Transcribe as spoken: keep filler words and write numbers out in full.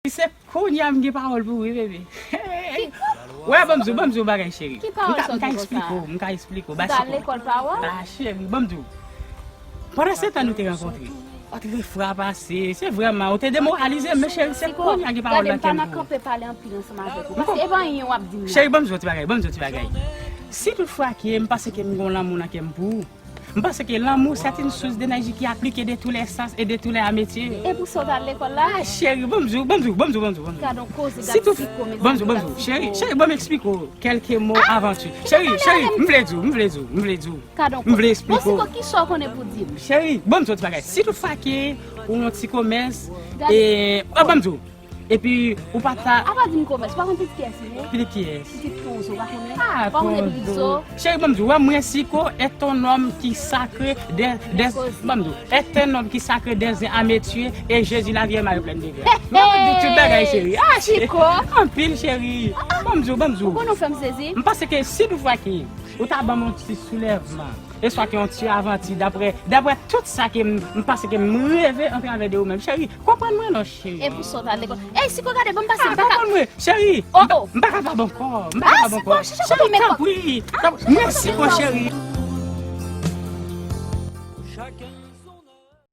Se kounye a m gen pawòl pou ou, wi, bebe. Wè, ban m di w, ban m di w bagay, cheri. Ki pawòl sa w M ka gen konsa? Eksplike w, m ka eksplike w. Ou ta lekòl pa wè? Ah, cheri, ban m di w. Pandan se tan nou te rankontre, ou te fè frapase, se vrèman, ou te demoralize m, men cheri, se kounye a gen pawòl nan kè m pou ou. Kanpe pale anpil ansanm avèk ou. Paske e pa anyen w ap di m nan. Cheri, ban m di w ti bagay, ban m di w ti bagay. Si tout fwa ke m panse ke m gen lanmou nan kè m pou ou, m panse ke lanmou c'est une source d'énergie qui applique de tous les sens et de tous les métiers. E pou sa w t al lekòl la? Ah, cheri, ban m di w, ban m di w, ban m di w, ban m di w, ban m di w. Gadon koze Si tout, siko, ban m di w, ban m di w, cheri, cheri, ban m eksplike w kèlke mo avan ti. Cheri, cheri, m vle di w, m vle di w, m vle di w. Gadon M vle eksplike w. Bon, siko, ki sa w konnen pou di m? Cheri, ban m di w ti bagay. Si tout fwa ke ou yon ti komès, e, ah, ban m di w. Epi, ou pa ta Apa di m komès, pa konn pitit kiyès li ye? Pitit kiyès? Pitit konzo, pa konnen? Ah, Pa konnen pitit zo? Cheri, ban m di w, wè mwen, siko est un homme qui sacré des, des, ban m di w, est un homme qui sacré des métiers et Jésus la Vierge Marie pleine de grâce. Mwen di w tout bagay, cheri. Ah, cheri. Siko? Anpil, cheri. Ban m di w, ban m di Ou w. konnen w fè m sezi? M panse ke si tout fwa ke ou ta ban m yon ti soulèvman, e swa ke yon ti avanti, daprè, daprè tout sa ke m, m panse ke m reve an travè de ou menm. Cheri, konprann mwen non, cheri. E pou sa w t al lekòl? Ey, siko, gade, ban m pase, Ah, m pa ka. Konprann mwen, cheri. Oh, oh. M pa ka pa ba w ankò. M pa Ah, ka pa ba w siko, ankò. chèche Cheri, kote m tanpri. Tanpri. Mèsi, mon cheri.